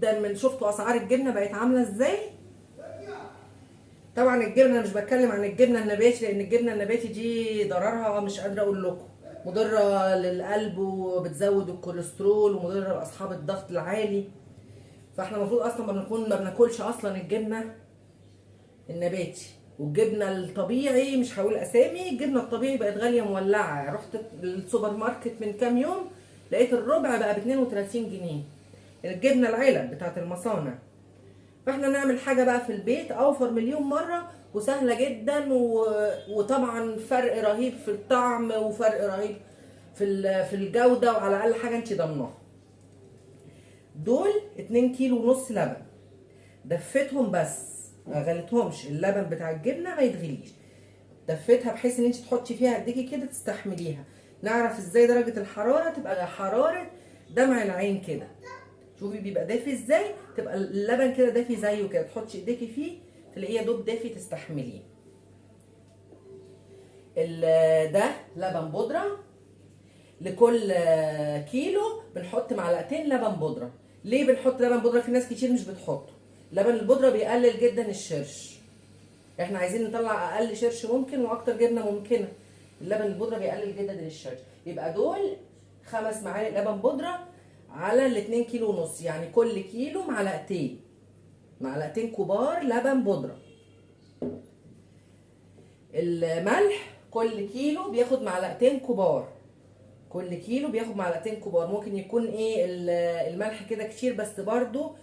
جدا من شفتوا اسعار الجبنة بقت عامله ازاي. طبعا الجبنة انا مش بتكلم عن الجبنة النباتي، لان الجبنة النباتي دي ضررها مش قادرة اقول لكم، مضرة للقلب وبتزود الكوليسترول ومضره لاصحاب الضغط العالي. فاحنا المفروض اصلا ما بناكلش اصلا الجبنة النباتي. والجبنه الطبيعي مش هقول اسامي، الجبنة الطبيعي بقت غالية مولعه. رحت السوبر ماركت من كام يوم لقيت الربع بقى ب 32 جنيه الجبنة العلب بتاعت المصانع. فاحنا نعمل حاجة بقى في البيت اوفر مليون مرة وسهلة جدا، وطبعا فرق رهيب في الطعم وفرق رهيب في الجودة، وعلى الاقل حاجة انت ضامناها. دول 2 كيلو ونص لبن، دفتهم بس ما غليتهمش، اللبن بتاع الجبنة ما يتغليش، دفتها بحيث ان انت تحطي فيها ايديكي كده تستحمليها. نعرف ازاي درجه الحرارة تبقى حرارة دمع العين كده، شوفي بيبقى دافي ازاي، تبقى اللبن كده دافي زيه كده، تحطي ايديكي فيه تلاقيه يا دوب دافي تستحمليه. ده لبن بودره، لكل كيلو بنحط معلقتين لبن بودره. ليه بنحط لبن بودره؟ في ناس كتير مش بتحطه. لبن البودره بيقلل جدا الشرش، احنا عايزين نطلع اقل شرش ممكن واكتر جبنه ممكنة. اللبن البودره بيقلل جدا الشرش. يبقى دول 5 معالق لبن بودره على الاتنين كيلو ونص، يعني كل كيلو معلقتين، معلقتين كبار لبن بودره. الملح كل كيلو بياخد معلقتين كبار، كل كيلو بياخد معلقتين كبار. ممكن يكون ايه الملح كده كتير، بس برضو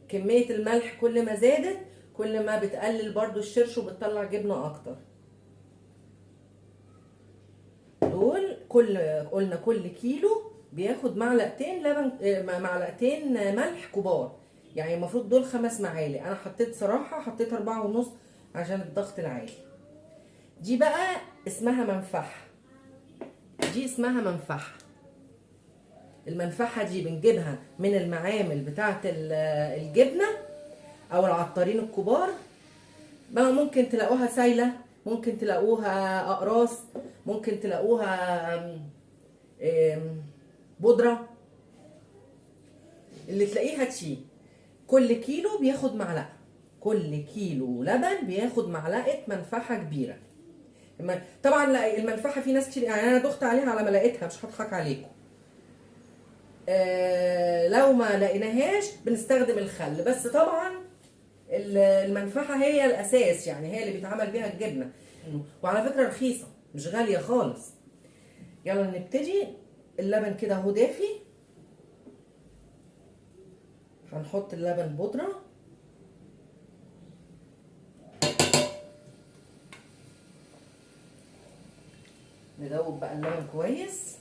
كمية الملح كل ما زادت كل ما بتقلل برضو الشرش وبتطلع جبنة اكتر. دول قلنا كل كيلو بياخد معلقتين لبن، معلقتين ملح كبار، يعني المفروض دول 5 معالق. انا حطيت صراحة حطيت 4.5 عشان الضغط العالي. دي بقى اسمها منفحة، دي اسمها منفحة. المنفحة دي بنجيبها من المعامل بتاعة الجبنة او العطارين الكبار. ما ممكن تلاقوها سايلة، ممكن تلاقوها اقراص، ممكن تلاقوها بودرة، اللي تلاقيها تشي. كل كيلو بياخد معلقة، كل كيلو لبن بياخد معلقة منفحة كبيرة. طبعا لا، المنفحة في ناس كتير، يعني انا دخت عليها على ملاقتها، مش هضحك عليكم. لو ما لقيناهاش بنستخدم الخل، بس طبعا المنفحة هي الاساس، يعني هي اللي بيتعمل بيها الجبنة. وعلى فكرة رخيصة مش غالية خالص. يلا نبتدي. اللبن كده اهو دافي، هنحط اللبن بودرة. ندوب بقى اللبن كويس.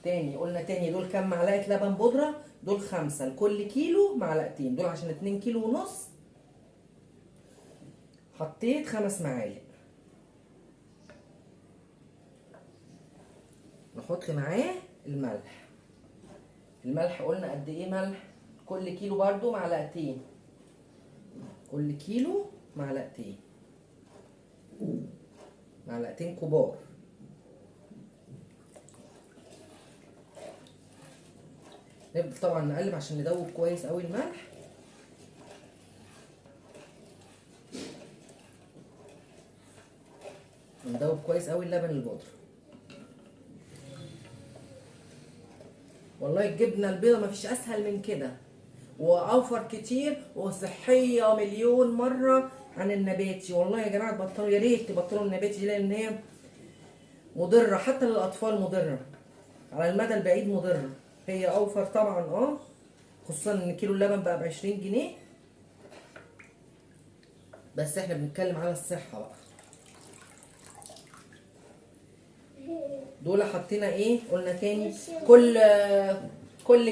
تاني قلنا تاني دول كام معلقة لبن بودرة؟ دول 5 لكل كيلو معلقتين، دول عشان 2 كيلو ونص حطيت 5 معالق. نحط معاه الملح. الملح قلنا قد ايه ملح؟ كل كيلو برضو معلقتين، كل كيلو معلقتين، معلقتين كبار. نبدأ طبعا نقلب عشان ندوب كويس قوي الملح. ندوب كويس قوي اللبن البودرة. والله الجبنة البيضة مفيش اسهل من كده، واوفر كتير وصحية مليون مرة عن النباتي. والله يا جماعة تبطلوا، يا ريت تبطلوا النباتي دي، لان هي مضرة حتى للاطفال، مضرة على المدى البعيد، مضرة. هي اوفر طبعا، خصوصا ان كيلو اللبن بقى ب20 جنيه، بس احنا بنتكلم على الصحة بقى. دول حطينا ايه؟ قلنا تاني كل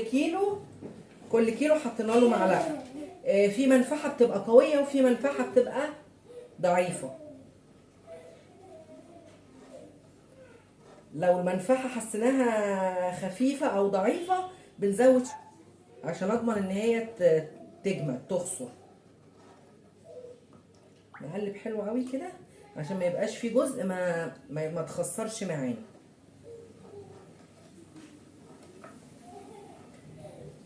كيلو حطينا له معلقه. في منفحه بتبقى قوية وفي منفحه بتبقى ضعيفة. لو المنفحه حسيناها خفيفة او ضعيفة بنزود عشان اضمن ان هي تجمد تخسر. نقلب حلو قوي كده عشان ما يبقاش في جزء ما تخسرش معانا.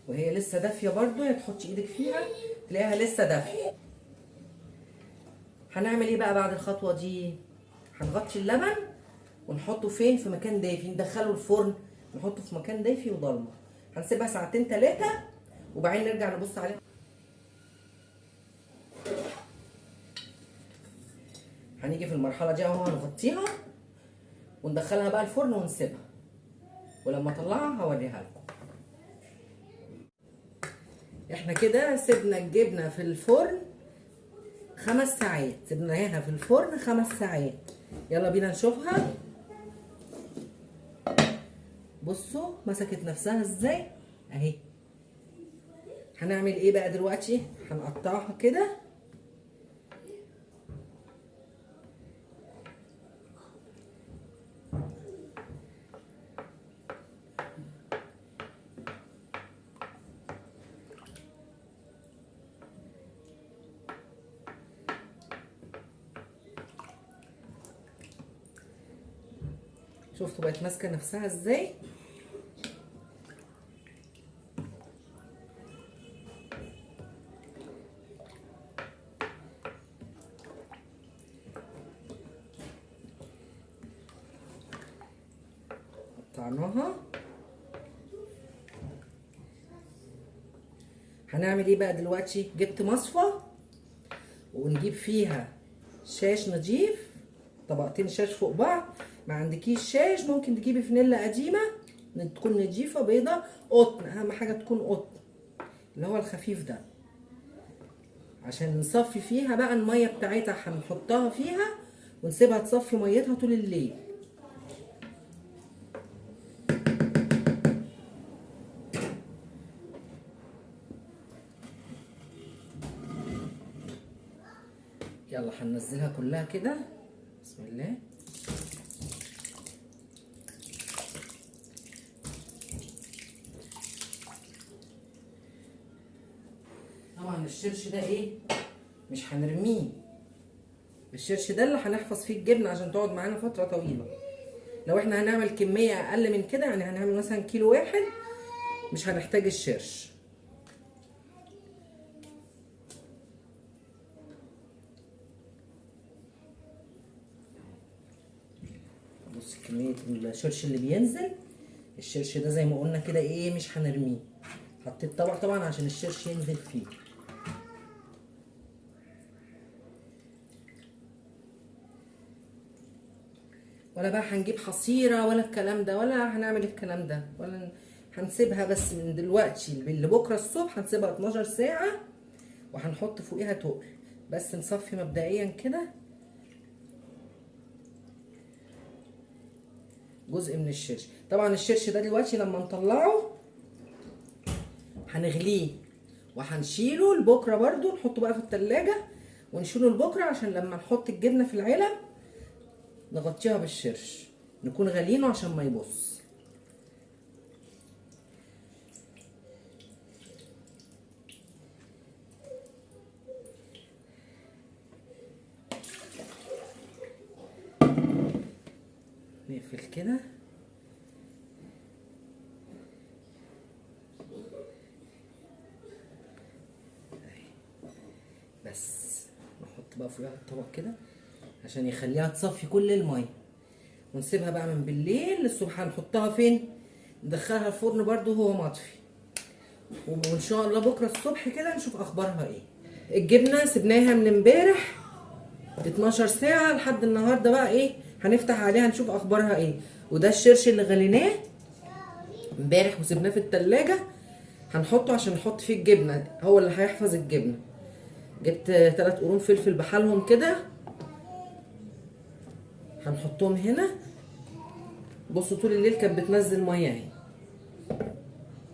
وهي لسه دافيه برضو، يا تحطي ايدك فيها تلاقيها لسه دافيه. هنعمل ايه بقى بعد الخطوة دي؟ هنغطي اللبن ونحطه فين؟ في مكان دافي، ندخله الفرن، نحطه في مكان دافي وضلمه. هنسيبها ساعتين 3 وبعدين نرجع نبص عليها. هنيجي في المرحلة دي اهو، هنغطيها وندخلها بقى الفرن ونسيبها، ولما اطلعها هوريها لكم. احنا كده سيبنا الجبنة في الفرن 5 ساعات، سيبناها في الفرن 5 ساعات. يلا بينا نشوفها. بصوا مسكت نفسها ازاي اهي. هنعمل ايه بقى دلوقتي؟ هنقطعها كده. شفتوا بقت ماسكه نفسها ازاي؟ قطعناها. هنعمل ايه بقى دلوقتي؟ جبت مصفى ونجيب فيها شاش نضيف، طبقتين شاش فوق بعض. ما عندكيش شاش ممكن تجيبي فانيلا قديمة تكون نضيفه بيضة، قطن، اهم حاجة تكون قطن اللي هو الخفيف ده، عشان نصفي فيها بقى المية بتاعتها. هنحطها فيها ونسيبها تصفي ميتها طول الليل. يلا هننزلها كلها كده، بسم الله. طبعا الشرش ده ايه، مش هنرميه، الشرش ده اللي هنحفظ فيه الجبنة عشان تقعد معانا فترة طويلة. لو احنا هنعمل كمية اقل من كده، يعني هنعمل مثلا كيلو واحد، مش هنحتاج الشرش. بص كمية الشرش اللي بينزل. الشرش ده زي ما قلنا كده ايه، مش هنرميه. حطيت طبق طبعا عشان الشرش ينزل فيه. ولا بقى هنجيب حصيرة ولا الكلام ده، ولا هنعمل الكلام ده، ولا هنسيبها بس من دلوقتي لبكرة الصبح. هنسيبها 12 ساعة وهنحط فوقيها تقل، بس نصفي مبدئيا كده جزء من الشرش. طبعا الشرش ده دلوقتي لما نطلعه هنغليه وهنشيله لبكرة برضو، نحطه بقى في التلاجة ونشيله لبكرة، عشان لما نحط الجبنة في العلب نغطيها بالشرش، نكون غالينه عشان ما يبص. نقفل كده. بس نحط بقى فوقها الطبق كده عشان يخليها تصفي كل المية، ونسيبها بقى من بالليل للصبح. هنحطها فين؟ ندخلها الفرن برده وهو مطفي، وان شاء الله بكره الصبح كده نشوف اخبارها ايه. الجبنة سيبناها من امبارح 12 ساعة لحد النهارده، بقى ايه هنفتح عليها نشوف اخبارها ايه. وده الشرش اللي غليناه امبارح وسيبناه في التلاجة، هنحطه عشان نحط فيه الجبنة، هو اللي هيحفظ الجبنة. جبت 3 قرون فلفل بحالهم كده، هنحطهم هنا. بصوا طول الليل كانت بتنزل مية اهي،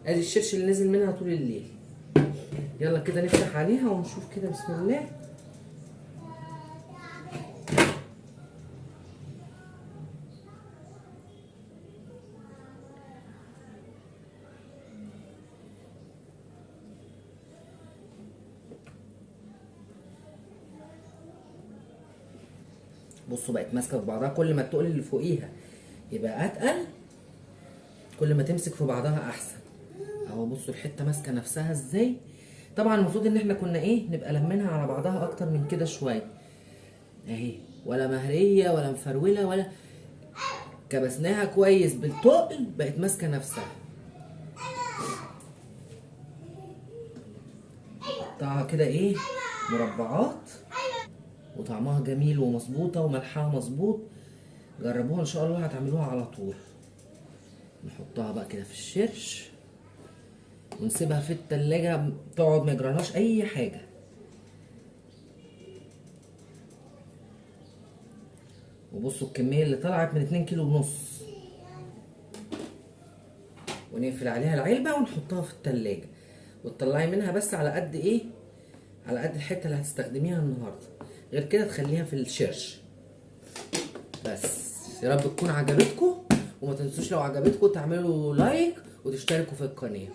ادي الشرش اللي نزل منها طول الليل. يلا كده نفتح عليها ونشوف كده، بسم الله. بصوا بقت ماسكه في بعضها، كل ما التقل اللي فوقيها يبقى اتقل كل ما تمسك في بعضها احسن. اهو بصوا الحتة ماسكه نفسها ازاي. طبعا المفروض ان احنا كنا ايه، نبقى لمينها على بعضها اكتر من كده شوية. اهي ولا مهريه ولا مفروله ولا كبسناها كويس بالتقل، بقت ماسكه نفسها. قطعها كده ايه مربعات، وطعمها جميل ومظبوطه وملحها مظبوط. جربوها ان شاء الله هتعملوها على طول. نحطها بقى كده في الشرش ونسيبها في التلاجة تقعد ما يجرالهاش اي حاجة. وبصوا الكمية اللي طلعت من 2.5 كيلو. ونقفل عليها العلبة ونحطها في التلاجة، وتطلعي منها بس على قد ايه، على قد الحتة اللي هتستخدميها النهاردة، غير كده تخليها في الشرش. بس يا رب تكون عجبتكم، وما تنسوش لو عجبتكم تعملوا لايك وتشتركوا في القناة.